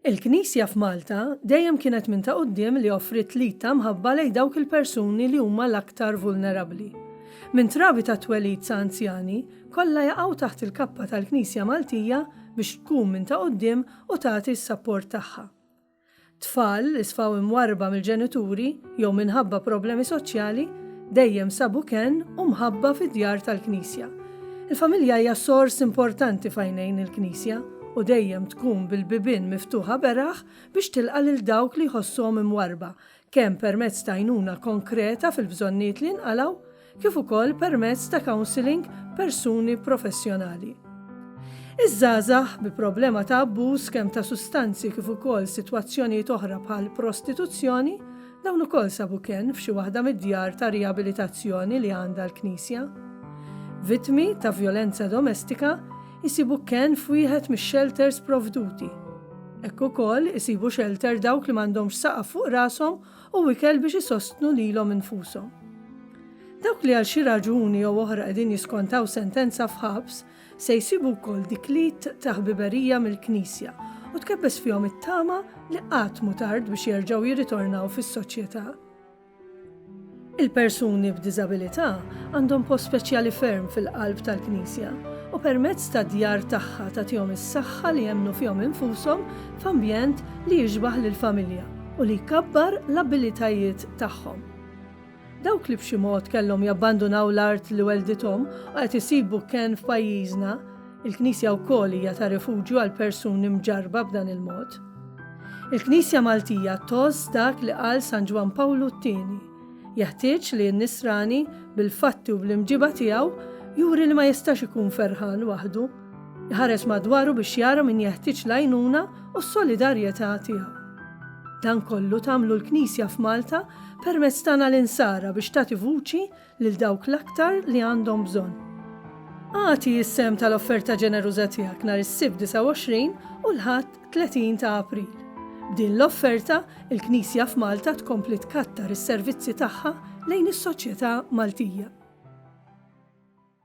Il-Knisja f'Malta dejjem kienet minn ta' quddiem li offriet l-id ta' mħabba lejn dawk il-persuni li huma l-aktar vulnerabbli. Minn trabi tat-twelid sa anzjani, kollha jaqgħu taħt il-kappa tal-Knisja Maltija biex tkun minn ta' quddiem u tagħti s-sapport tagħha. Tfal li sfaw imwarrba mill-ġenituri jew minħabba problemi soċjali dejjem sabu kenn u mħabba fid-djar tal-Knisja. Il-familja hija sors importanti f'għajnejn il-Knisja u dejjem tkun bil-bibien miftuħa beraħ biex tilqa' lil dawk li jħossuhom imwarrba, kemm permezz ta' għajnuna konkreta fil-bżonnijiet li jinqalgħu, kif ukoll permezz ta' counselling b'persuni professjonali. Iż-żgħażagħ bi problema ta' abbuż kemm ta' sustanzi kif ukoll sitwazzjonijiet oħra bħal prostituzzjoni, dawn ukoll sabu kenn f'xi waħda mid-djar ta' riabilitazzjoni li għandha l-Knisja. Vittmi ta' vjolenza domestika jsibu kenn f'wieħed mix-shelters provduti. Hekk ukoll isibu shelter dawk li m'għandhomx saqaf fuq rashom u ikel biex isostnu lilhom infushom. Dawk li għal xi raġuni jew oħra qegħdin jiskontaw sentenza f'ħabs se jsibu wkoll dik l-id ta' ħbiberija mill-Knisja u tkebbes fihom it-tama li qatt mhu tard biex jerġgħu jirritornaw fis-soċjetà. Il-persuni b'diżabilità għandhom post speċjali ferm fil-qalb tal-Knisja u permezz tad-djar tagħha tagħtihom is-saħħa li jemmnu fihom infushom f'ambjent li jixbah lill-familja u li jkabbar l-abilitajiet tagħhom. Dawk li b'xi mod kellhom jabbandunaw l-art li welldithom u qed isibu kenn f'pajjiżna, il-Knisja wkoll hija ta' refuġju għal persuni mġarrba b'dan il-mod. Il-Knisja Maltija tgħożż dak li qal San Ġwann Pawlu t-Tieni, Jeħtieġ li n-Nisrani, bil-fatti u bl-imġiba tiegħu, juri li ma jistax ikun ferħan waħdu. Iħares madwaru biex jara min jeħtieġ l-għajnuna u s-solidarjetà tiegħu. Dan kollu tagħmlu l-Knisja f'Malta permezz tagħna l-Insara biex tagħti vuċi lil dawk l-aktar li għandhom bżonn. Agħti s-sehem tal-offerta ġeneruża tiegħek nhar is-Sibt 29 u l-Ħadd 30 ta' April. B'din l-offerta, il-Knisja f'Malta tkompli tkattar is-servizzi tagħha lejn is-soċjetà Maltija.